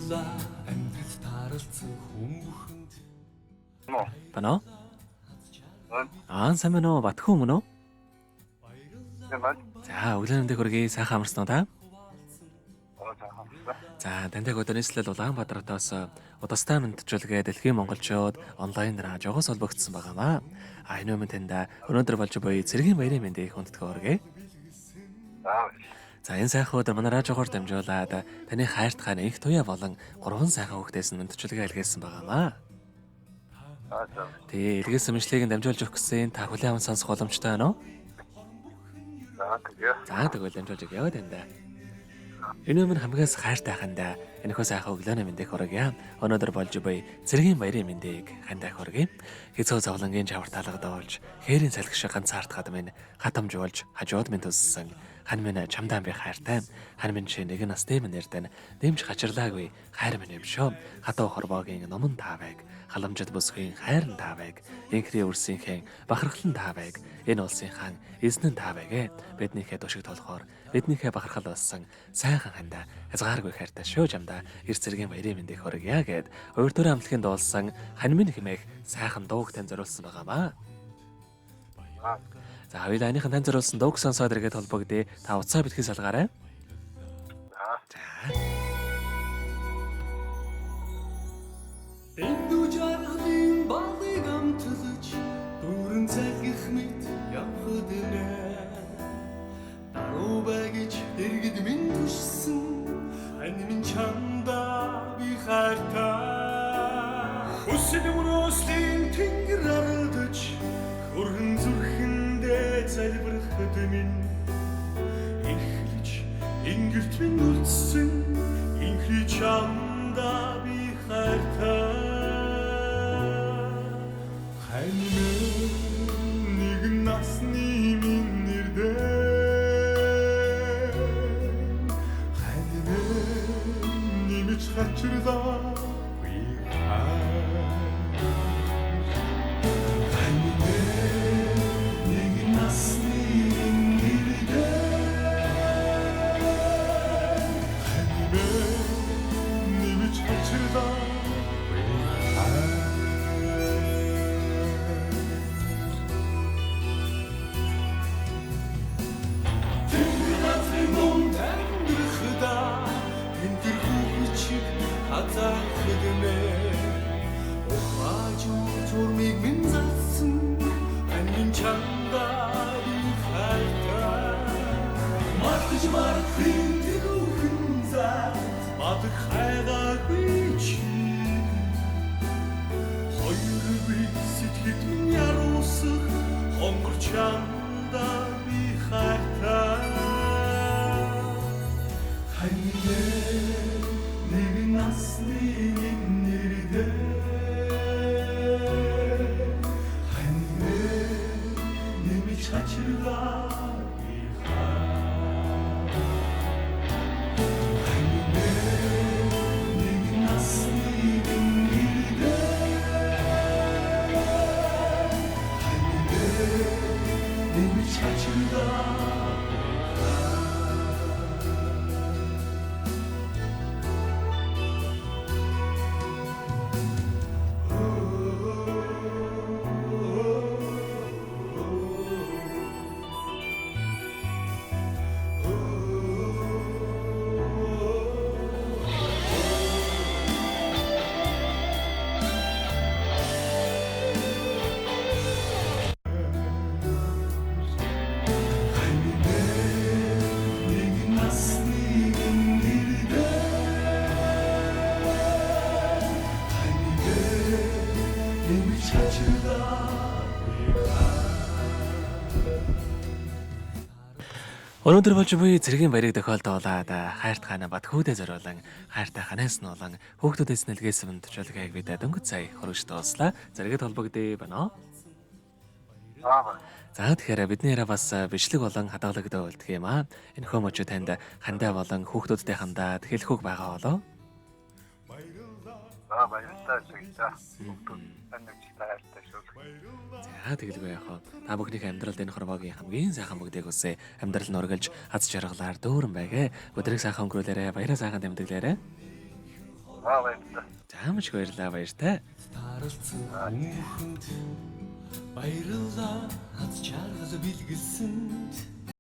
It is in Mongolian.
Баярлалаа амьдрал тааралцсан хүмүүхэнд. Бано? Аа, сайн байна уу? Батхүү мөн үү? За, өглөө мэндийг хүргэе. Сайхан амарсан уу та? За, тантай өдөр нийслэл Улаанбаатаратаас Удастай мэндчилгээ дэлхийн монголчууд онлайн радиогоос холбогдсон байгаамаа. А энэ өмнө танд өнөөдөр болж буй цэргийн баярын мэндийг хүндэтгэн хүргэе. За, энэ сайхан өдөр манай радиогоор дамжуулаад таны хайрт хаан их туяа болон гурван сайхан хүүхдээс нь мэндчилгээ илгээсэн байгаамаа. Тэгээ илгээсэн мэдлэгийг дамжуулж өгөх гэсэн та хүлээн аван сонсох боломжтой байна уу? За, тэгвэл дамжуулж өгье танд. Энэ өмнө хамгийн хайртай хандаа энэхүү сайхан өглөөний мэндийг хүргье. Өнөөдөр болж буй цэргийн баярын мэндийг хандаа хүргье. Хэцүү зовлонгийн чавар талгадуулж, хээрийн салхи шиг ганцаардахад минь хатамж болж хажууд минь туссан. Хан минь чамдаа би хайртай. Хан минь чи нэгэн насны минь эрдэн дэмж хачирлаагүй хайр минь юм шүү. Хатуу хорвоогийн номон таавэг, халамжид бүсгийн хайрн таавэг, инхри үрсийнхээ бахархлан таавэг, энэ улсын хаан эзнэн таавэг. Биднийхээ тушиг толгоор биднийхээ бахархал болсон сайхан хандаа хязгааргүй хайртай шүү чамдаа эр цэргийн баярын мэндийг хүргье гэд урд төрийн амтлагын дуулсан хан минь хэмээх сайхан дууг тань зориулсан байгаамаа. За, хоёулаа аныхан тань зориулсан дууг сонсоод эргээд холбогдъё. Та уцаа битгий салгаарай. За. Эндүү жаргалын балыг амтлаж дүүрэн залгих мэт явхад нэ. Даруй бай гэж дэргэд минь түшсэн хань минь чамдаа би хайртай. Хүсэл мөрөөслийн тэнгэр аралдаж хөргөн зүрхэндээ залбирхад минь эхлэж ингэрт минь үлдсэн инхри чамдаа би хайртай. Хань минь нэгэн насны минь нэрдэн, хань минь нэмж хачирлаагүй хайр. Хань минь нэгэн насны минь нэрдэн, хань минь нэмж хачирлаагүй хайр. Тэнгэр газрын дунд амьдрахдаа тэнгэр хүүхчиг хазаахад мэ. Ухааж зурмыг минь залсан хань минь чамдаа би хайртай. Мартаж марахын тэрүүхэн зат мадах хайгаагүй чи. Хоёргүй сэтгэлд минь яруулсах хонгор чамдаа би хайртай. Хань нэгэн насны минь нэрдэн, хань нэмж хачирлаагүй хайр. Хань нэгэн насны минь нэрдэн, хань нэмж хачирлаагүй. Хань нэгэн насны минь нэрдэн, хань нэмж хачирлаагүй. Өнөөдөр болж буй цэргийн баярыг тохиолдуулаад хайрт хаана Батхүүдээ зориулан хайртай ханаас нь болон хүүхдүүдээс нэлгээсэн мэндчилгээг бид дөнгөж сая хөрөж дууслаа. Зэрэгэд холбогдъё байна уу? За, тэгэхээр бидний яриа бас бичлэг болон хадгалагдав үлдэх юм аа. Энэ хөө мөчө танд хандаа болон хүүхдүүдтэй хандаад хэлэх үг байгаа болов? За, баярлалаа шигтэй. Хүүхдүүд тань нэгтэй хайртай шүү. За, тэгэлгүй яах вэ? Та бүхнийхээ амьдралд энэ хорвоогийн хамгийн сайхан бүгдийг үсэ. Амьдрал нь үргэлж аз жаргалаар дүүрэн байгээ. Өдрийг сайхан өнгөрүүлээрэ, баяраа сайхан тэмдэглээрэ. За баярлалаа. За маш их баярлалаа баяртай. Таралцсан хүүхэнд баярлалаа, аз жаргал бэлгэлсэнд.